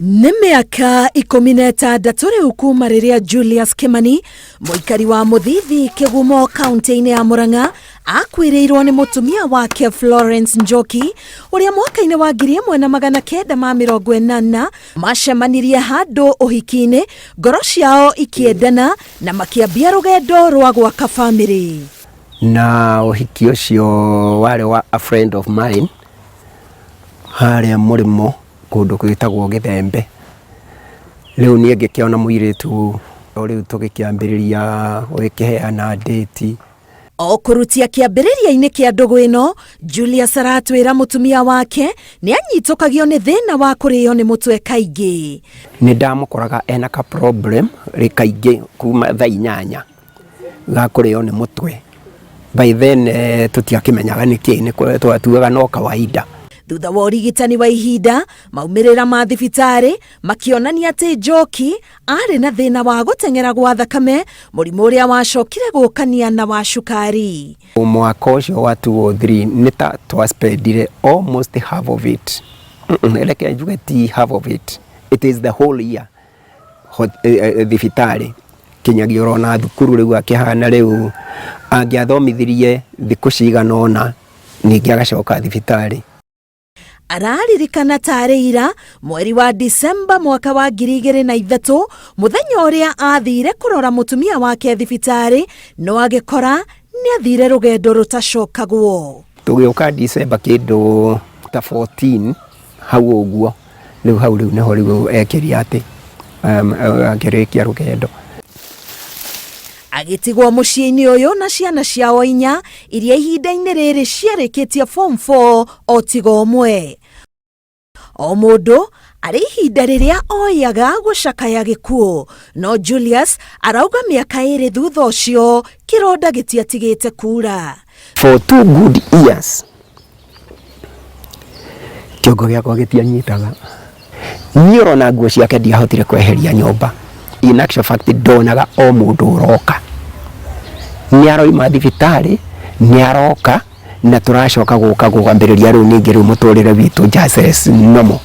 Nĩ mĩaka 16 rĩu kuma rĩrĩa Julius Kimani, mũikari wa Mũthithi Kĩgumo kaunti-inĩ ya Murang'a, akuĩrĩirwo nĩ mũtumia wake Florence Njoki, ũrĩa mwaka-inĩ wa 1980 macemanirie handũ ũhiki-inĩ, ngoro ciao ikĩendana na makĩambia rũgendo rwa gwaka bamĩrĩ. Na ũhiki ũcio warĩ wa a friend of mine harĩa mũrĩmo kũndũ gwĩtagwo Gĩthembe. Rĩu niĩ ngĩkĩona mũirĩtu o rĩu tũgĩkĩambĩrĩria gũgĩkĩheana date. O kũrutia kĩambĩrĩria-inĩ kĩa ndũgũ ĩno, Julius aratwĩra mũtumia wake nĩ anyitũkagio nĩ thĩna wa kũrĩo nĩ mũtwe kaingĩ. Nĩ ndamũkoraga ena ka problem kaingĩ kuma thaa 8 ga kũrĩo nĩ mũtwe. By then tũtiakĩmenyaga nĩkĩ, nĩ twatuaga no kawaida. Thutha wa ũrigitani wa ihinda, maumĩrĩra ma thibitarĩ makĩonania atĩ Njoki arĩ na thĩna wa gũteng'era gwa thakame, mũrimũ ũrĩa wacokire gũkania na wa cukari. Mwaka ũcio wa 2003 nĩ ta twaspendire almost half of it. Reke njuge ti half of it, it is the whole year thibitarĩ kinyagia ũrona thukuru rĩu akĩhana rĩu angĩathomithirie thikũ cigana ũna ningĩ agacoka thibitarĩ. Araririkana tarĩ ira mweri wa Disemba mwaka wa 2003, mũthenya ũrĩa athire kũrora mũtumia wake thibitarĩ, no agĩkora nĩ athire rũgendo rũtacokagwo. Tũgĩũka Disemba kĩndũ ta 14 hau ũguo, rĩu hau rĩu nĩho rĩu ekĩria atĩ akĩrĩkia rũgendo. Agĩtigwo mũciĩ-inĩ ũyũ na ciana ciao inya iria ihinda-inĩ rĩrĩ ciarĩkĩtie form 4 o tiga ũmwe. O mũndũ arĩ ihinda rĩrĩa oyaga gũcakaya gĩkuũ, no Julius arauga mĩaka 2 thutha ũcio kĩronda gĩtiatigĩte kura. For 2 good years kĩongo gĩakwa gĩtianyitaga. Niĩ ũrona nguo ciake ndiahotire kweheria nyũmba. In actual fact ndonaga o mũndũ ũroka. Nĩ aroima thibitarĩ, nĩ aroka na tũracoka gũka kũambĩrĩria rĩu ningĩ rĩu mũtũrĩre witũ just as normal.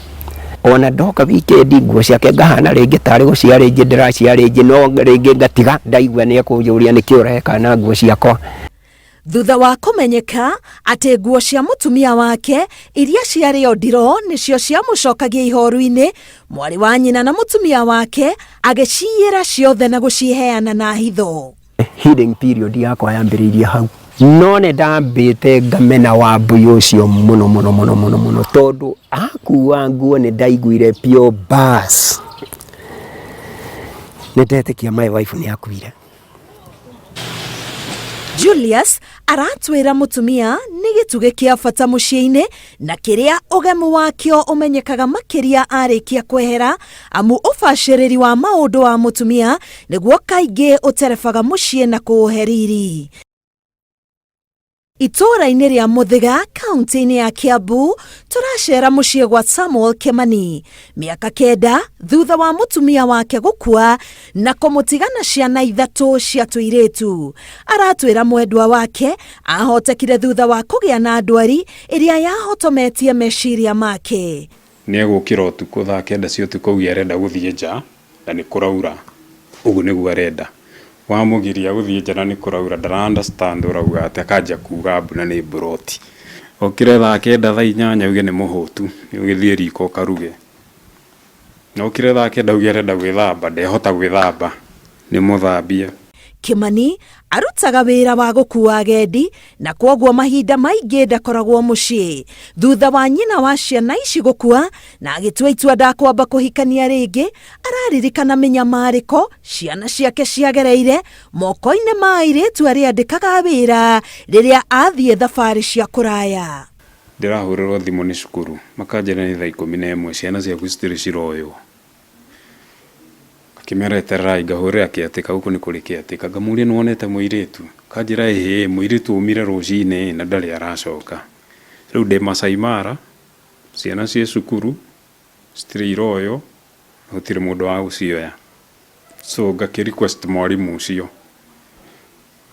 Ona ndoka weekend nguo ciake ngahana rĩngĩ tarĩ gũciarĩnji ndĩraciarĩnji, no rĩngĩ ngatiga ndaigua nĩ ekũnjũria nĩkĩ ũreka na nguo ciakwa. Thutha wa kũmenyeka atĩ nguo cia mũtumia wake iria ciarĩ o ndiro nĩcio ciamũcokagia ihoru-inĩ, mwarĩ wa nyina na mũtumia wake agĩciyĩra ciothe na gũciheana na hitho. Healing period yakwa yambĩrĩirie hau. No nĩ ndambĩte ngamena Wambui ũcio mũno mũno mũno mũno mũno, tondũ akua nguo nĩ ndaiguire pure bas. Nĩ ndetĩkia my wife nĩ akuire. Julius aratwĩra mũtumia nĩ gĩtugĩ kĩa bata mũciĩ-inĩ na kĩrĩa ũgemu wakĩo ũmenyekaga makĩria arĩkia kwehera, amu ũbacĩrĩri wa maũndũ wa mũtumia nĩguo kaingĩ ũterebaga mũciĩ na kũũhe riri. Itũũra-inĩ rĩa Mũthĩga kaunti-inĩ ya Kiambu tũracera mũciĩ gwa Samuel Kimani mĩaka 9 thutha wa mũtumia wake gũkua na kũmũtiga na ciana 3 cia tũirĩtu. Aratwĩra mwendwa wake ahotekire thutha wa kũgĩa na ndwari ĩrĩa yahotometie meciria make. Nĩ egũkĩra ũtukũ thaa 9 cia ũtukũ auge arenda gũthiĩ nja na nĩ kũraura, ũguo nĩguo arenda. Wamũgiria gũthiĩ nja na nĩ kũraura, ndara understand ũrauga atĩa, akanjia kuga mbu na nĩ mburoti. Okĩre thaa 9 thaa 8 auge nĩ mũhũtu, ũgĩthiĩ riko ũkaruge. Okĩre thaa 9 auge arenda gwĩthamba, ndehota gwĩthamba, nĩ mũthambie. Kimani arutaga wĩra wa gũkua agendi na kwoguo mahinda maingĩ ndakoragwo mũciĩ. Thutha wa nyina wa ciana ici gũkua na agĩtua itua ndakwamba kũhikania rĩngĩ, araririkana mĩnyamarĩko ciana ciake ciagereire moko-inĩ ma airĩtu arĩa andĩkaga wĩra rĩrĩa athiĩ thabarĩ cia kũraya. Ndĩrahũrĩrwo thimũ nĩ cukuru makanjĩra nĩ thaa 11 ciana ciaku citirĩ ciroywo. Ngakĩmera etererai ngahũrĩra kĩatĩka, gũkũ nĩ kũrĩ kĩatĩka, ngamũria nĩ wonete mũirĩtu? Akanjĩra ĩhĩ mũirĩtu aumire rũcinĩ na ndarĩ aracoka. Rĩu ndĩ Masai Mara, ciana ciĩ cukuru citirĩ iroywo, gũtirĩ mũndũ wa gũcioya. So ngakĩ request mwarimũ ũcio,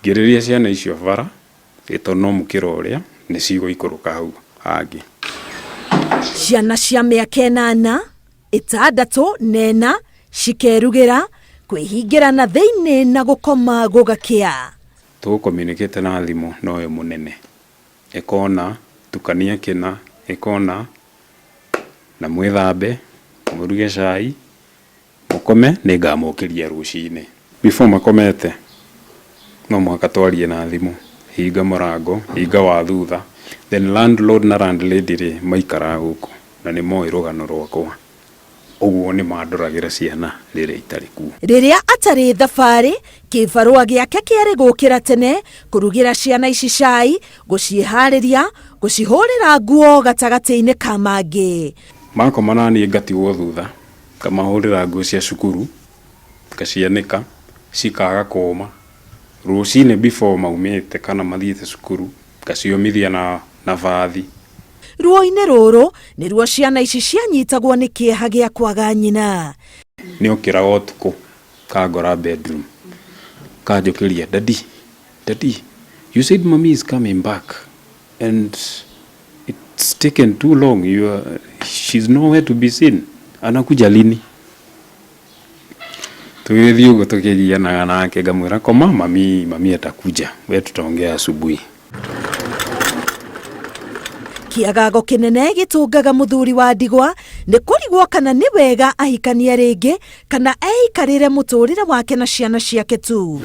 ngĩrĩria ciana icio bara, tondũ no mũkĩra ũrĩa nĩ cigũikũrũka hau hangĩ. Ciana cia mĩaka 8, Ĩtandatũ na ĩna cikerugĩra, kwĩhingĩra na thĩinĩ na gũkoma gũgakĩa. Tũgũ communicate na thimũ na ũyũ mũnene, ĩkona tukania kĩna, ĩkona na mwĩthambe, mũruge cai, mũkome, nĩngamũkĩria rũcinĩ. Before makomete no mũhaka twarie na thimũ, hinga mũrango, hinga wa thutha, then landlord na landlady rĩ maikaraga gũkũ na nĩ moĩ rũgano rwakwa, ũguo nĩ mandoragĩra ciana rĩrĩa itarĩ kuo. Rĩrĩa atarĩ thabarĩ, kĩbarũa gĩake kĩarĩ gũkĩra tene, kũrugĩra ciana ici cai, gũciĩharĩria, gũcihũrĩra nguo gatagatĩ-inĩ ka mangĩ. Makoma na niĩ ngatigwo thutha, ngamahũrĩra nguo cia cukuru, ngacianĩka, cikaga kũma. Rũcinĩ before maumĩte kana mathiĩte cukuru, ngaciũmithia na bathi. Ruo-inĩ rũrũ nĩruo ciana ici cianyitagwo nĩ kĩeha gĩa kwaga nyina. Nĩokĩraga ũtukũ, kangora bedroom, kanjũkĩria, "Daddy, daddy, you said mommy is coming back and it's taken too long, she's nowhere to be seen. Anakuja lini?" Tũgĩthiĩ ũguo tũkĩgianaga nake, ngamwĩra koma, mami, mami atakuja, we tutaongea asubuhi. Kĩagago kĩnene gĩtũngaga mũthuri wa ndigwa nĩ kũrigwo kana nĩ wega ahikanie rĩngĩ kana eikarĩre mũtũrĩre wake na ciana ciake tu.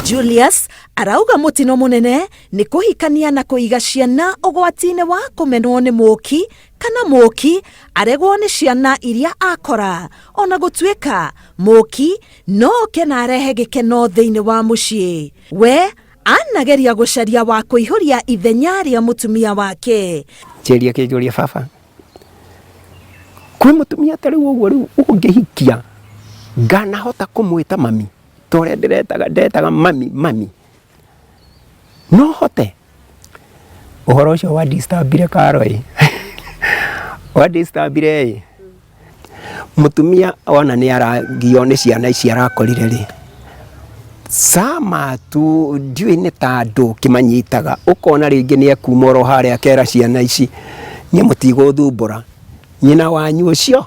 Julius arauga mũtino mũnene nĩ kũhikania na kũiga ciana ũgwati-inĩ wa kũmenwo nĩ mũki kana mũki aregwo nĩ ciana iria akora, ona gũtuĩka mũki no oke na arehe gĩkeno thĩinĩ wa mũciĩ. We anageria gũcaria wa kũihũria ithenya rĩa mũtumia wake. Njĩria kĩnjũria baba, kwĩ mũtumia ta rĩu ũguo rĩu ũngĩhikia nganahota kũmwĩta mami ta ũrĩa ndĩretaga mami mami, no hote? Ũhoro ũcio wa disturbire Karo ĩ, wa disturbire ĩ, mũtumia ona nĩ aragio nĩ ciana ici arakorire rĩ, sama tu ndiũĩ nĩ ta andũ kĩmanyitaga, ũkona rĩngĩ nĩ ekuma oro harĩa akera ciana ici, niĩ mũtigũthumbũra, nyina wanyu ũcio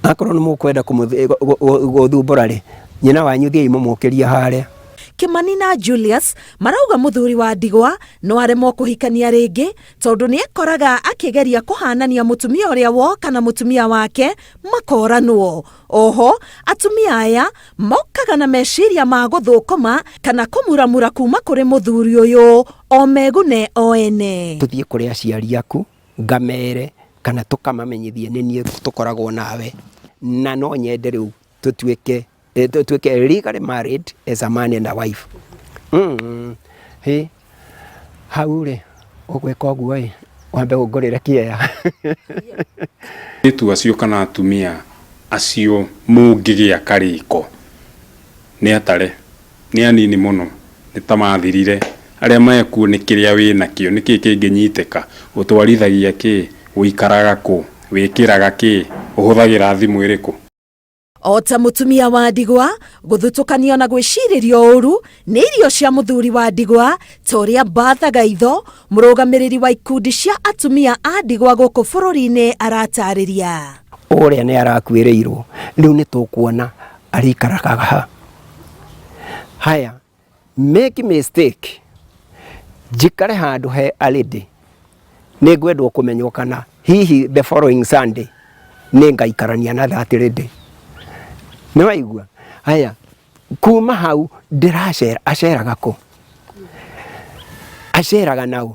akorwo nĩ mũkwenda gũthumbũra rĩ, nyina wanyu thiĩi mũmũkĩrie harĩa. Kimani na Julius marauga mũthuri wa ndigwa no aremwo kũhikania rĩngĩ tondũ nĩ ekoraga akĩgeria kũhanania mũtumia ũrĩa woka na mũtumia wake makoranwo. Oho atumia aya mokaga na meciria ma gũthũkũma kana kũmuramura kuma kũrĩ mũthuri ũyũ o megune o ene. Tũthiĩ kũrĩ aciari aku ngamere kana tũkamamenyithie nĩ niĩ tũkoragwo nawe, na no nyende rĩu tũtuĩke legally married as a man and a wife. Hĩ hau rĩ ũgwĩka ũguo ĩ, wambe ũngũrĩre kĩeya. Airĩtu acio kana atumia acio mũngĩgĩa karĩko nĩ atare, nĩ anini mũno, nĩ ta mathirire. Arĩa mekuo nĩ kĩrĩa wĩnakĩo, nĩ kĩĩ kĩngĩnyitĩka, ũtwarithagia kĩ, ũikaraga kũ, wĩkĩraga kĩ, ũhũthagĩra thimũ ĩrĩkũ. O ta mũtumia wa ndigwa, gũthutũkanio na gwĩcirĩrio ũru nĩ irio cia mũthuri wa ndigwa ta ũrĩa Bertha Gaitho, mũrũgamĩrĩri wa ikundi cia atumia a ndigwa gũkũ bũrũri-inĩ aratarĩria. Ũrĩa nĩ arakuĩrĩirwo, rĩu nĩ tũkuona arĩikaraga ha. Haya, make mistake, njikare handũ he already, nĩ ngwendwo kũmenywo kana hihi the following Sunday nĩ ngaikarania na that lady. Nĩ waigua? Haya, kuma hau ndĩracera, aceraga kũ? Aceraga naũ?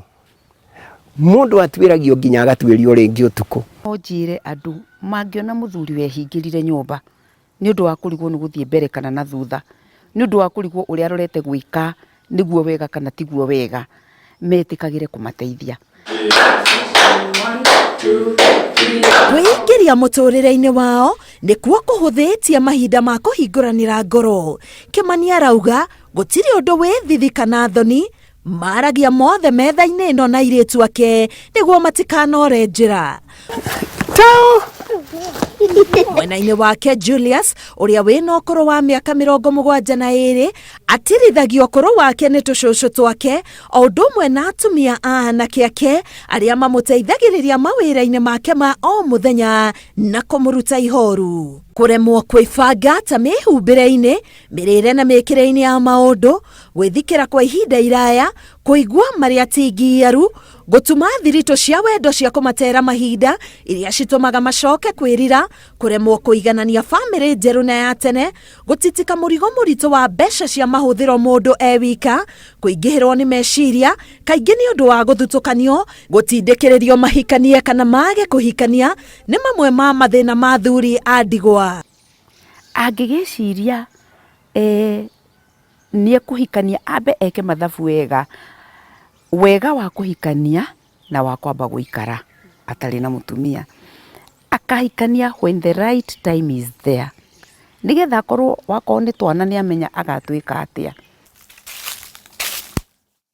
Mũndũ atuĩragio nginya agatuĩrio rĩngĩ ũtukũ. No njĩre andũ mangĩona mũthuri wehingĩrire nyũmba nĩ ũndũ wa kũrigwo nĩ gũthiĩ mbere kana na thutha, nĩ ũndũ wa kũrigwo ũrĩa arorete gwĩka nĩguo wega kana tiguo wega, metĩkagĩre kũmateithia. Kwĩingĩria mũtũrĩre-inĩ wao nĩkuo kũhũthĩtie mahinda ma kũhingũranĩra ngoro. Kĩmani arauga gũtirĩ ũndũ wĩ thithi kana thoni, maragia mothe metha-inĩ ĩno na airĩtu ake nĩguo matikanore njĩra. Tao! Mwena-inĩ wake Julius ũrĩa wĩna ũkũrũ wa mĩaka 72 atirithagia ũkũrũ wake nĩ tũcũcũ twake o ũndũ ũmwe na atumia a anake ake arĩa mamũteithagĩrĩria mawĩra-inĩ make ma o mũthenya na kũmũruta ihoru. Kũremwo kwĩbanga ta mĩhumbĩre-inĩ, mĩrĩre na mĩkĩre-inĩ ya maũndũ, gwĩthikĩra kwa ihinda iraya, kũigua marĩ atingiaru, gũtuma thiritũ cia wendo cia kũmatera mahinda iria citũmaga macoke kwĩrira, kũremwo kũiganania famĩlĩ njerũ na ya tene, gũtitika mũrigo mũritũ wa mbeca cia mahũthĩro mũndũ e wika, kũingĩhĩrwo nĩ meciria kaingĩ nĩ ũndũ wa gũthutũkanio, gũtindĩkĩrĩrio mahikanie kana mage kũhikania nĩ mamwe ma mathĩna ma athuri a ndigwa. Angĩgĩciria nĩ ekũhikania ambe eke mathabu wega, wega wa kũhikania na wa kwamba gũikara atarĩ na mũtumia. Akahikania when the right time is there, nĩgetha akorwo wakorwo nĩ twana nĩ amenya agatwĩka atĩa.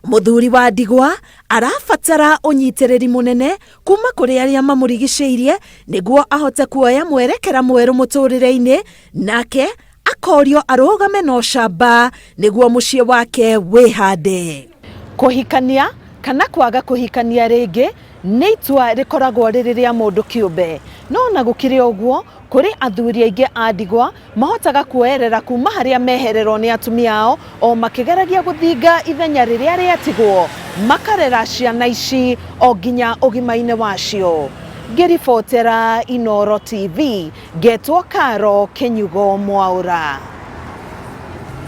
Mũthuri wa ndigwa arabatara ũnyitĩrĩri mũnene kuma kũrĩ arĩa mamũrigicĩirie nĩguo ahote kuoya mwerekera mwerũ mũtũrĩre-inĩ, nake akorio arũgame na ũcamba nĩguo mũciĩ wake wĩhande. Kũhikania kana kwaga kũhikania rĩngĩ nĩ itua rĩkoragwo rĩrĩ rĩa mũndũ kĩũmbe, no ona gũkĩrĩ ũguo kũrĩ athuri aingĩ a ndigwa mahotaga kuoerera kuma harĩa mehererwo nĩ atumia ao o makĩgeragia gũthinga ithenya rĩrĩa rĩatigwo, makarera ciana ici o nginya ũgima-inĩ wacio. Ngĩribotera Inooro TV, ngetwo Karo Kĩnyugo Mwaũra.